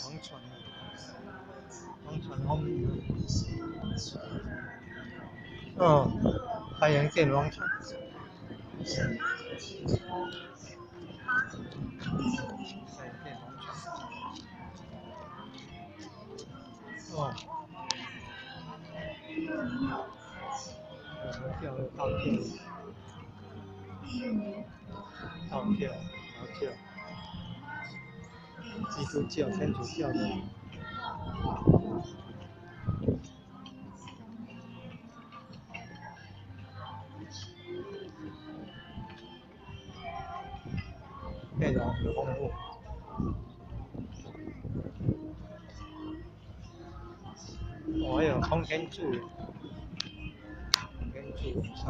王船啊，王船后面哦，太阳殿王船。太阳殿王船。哦。佛教、道教、道教、佛教、基督教、天主教的。内容很丰富。哦，还有通天柱，通天柱上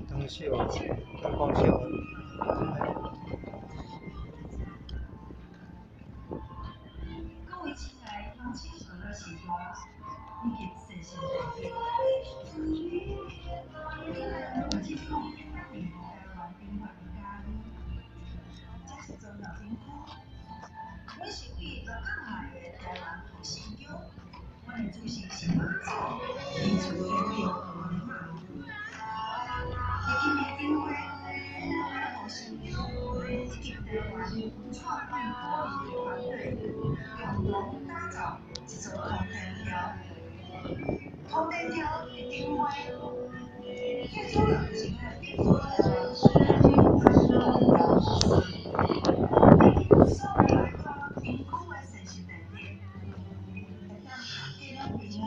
灯秀、灯光秀。各位亲爱的乡亲父老时代，以及先圣大德，这摆伫台湾平原的嘉义，这是中庙灯区。阮是为鹿港来的台湾护神宫，阮的主神是妈祖，仁慈天后婆妈。伫今年灯会，台湾护神宫以及台湾创意玻璃的团队共同打造一座通天桥。通天桥的灯会，最主要就是来祝福台湾以及所有来到灯区的先圣大德，会当吉祥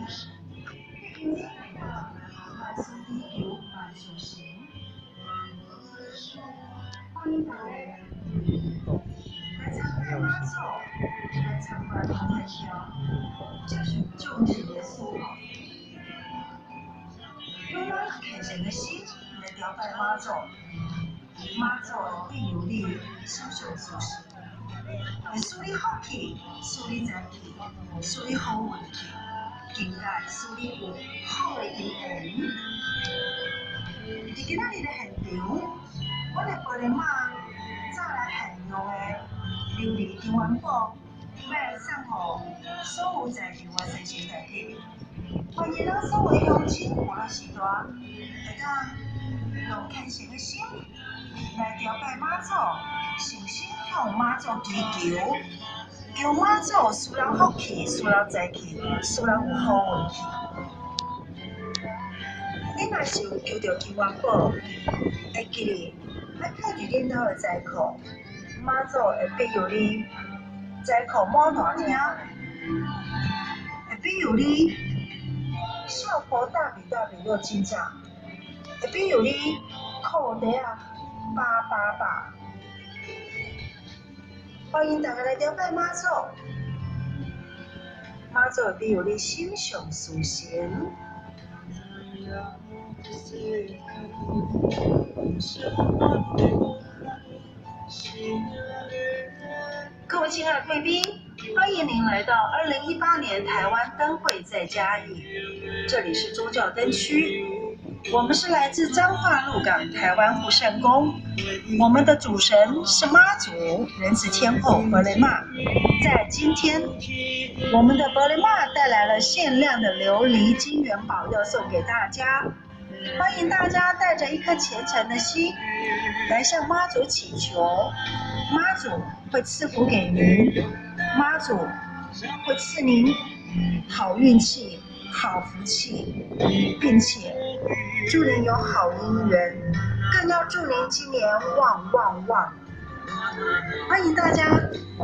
平安，庇佑你我万事祈求万事成。欢迎大家来参拜妈祖，来参观通天桥，接受众神的赐福。用咱虔诚的心来朝拜妈祖，妈祖会庇佑你心想事成，会赐你福气，赐你财气，赐你好运气，更加会赐你有好的姻缘。伫今仔日的现场，阮的玻璃妈早来限量的琉璃金元宝，欲来送予所有在场的先圣大德。欢迎咱所有的乡亲父老序大，会当用虔诚的心来朝拜妈祖，诚心向妈祖祈求，求妈祖赐人福气，赐人财气，赐人有好运气。恁若是有求著金元宝，会记得爱放伫恁兜的财库，妈祖会庇佑你财库满大厅，会庇佑你笑婆大比大比又进账，会庇佑你裤袋仔八八八。欢迎大家来朝拜妈祖，妈祖会庇佑你心想事成。各位亲爱的贵宾，欢迎您来到2018年台湾灯会在嘉义，这里是宗教灯区。我们是来自彰化鹿港台湾护圣宫，我们的主神是妈祖仁慈天后婆雷妈。在今天，我们的婆雷妈带来了限量的琉璃金元宝要送给大家，欢迎大家带着一颗虔诚的心来向妈祖祈求，妈祖会赐福给您，妈祖会赐您好运气、好福气，并且祝您有好姻缘，更要祝您今年旺旺旺！欢迎大家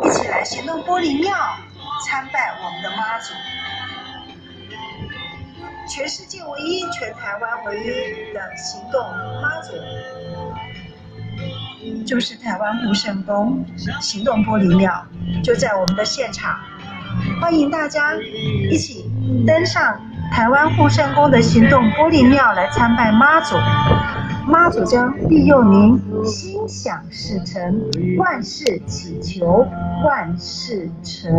一起来行动玻璃庙参拜我们的妈祖，全世界唯一、全台湾唯一的行动妈祖，就是台湾护圣宫行动玻璃庙，就在我们的现场，欢迎大家一起登上台湾护圣宫的行动玻璃庙来参拜妈祖，妈祖将庇佑您心想事成，万事祈求万事成。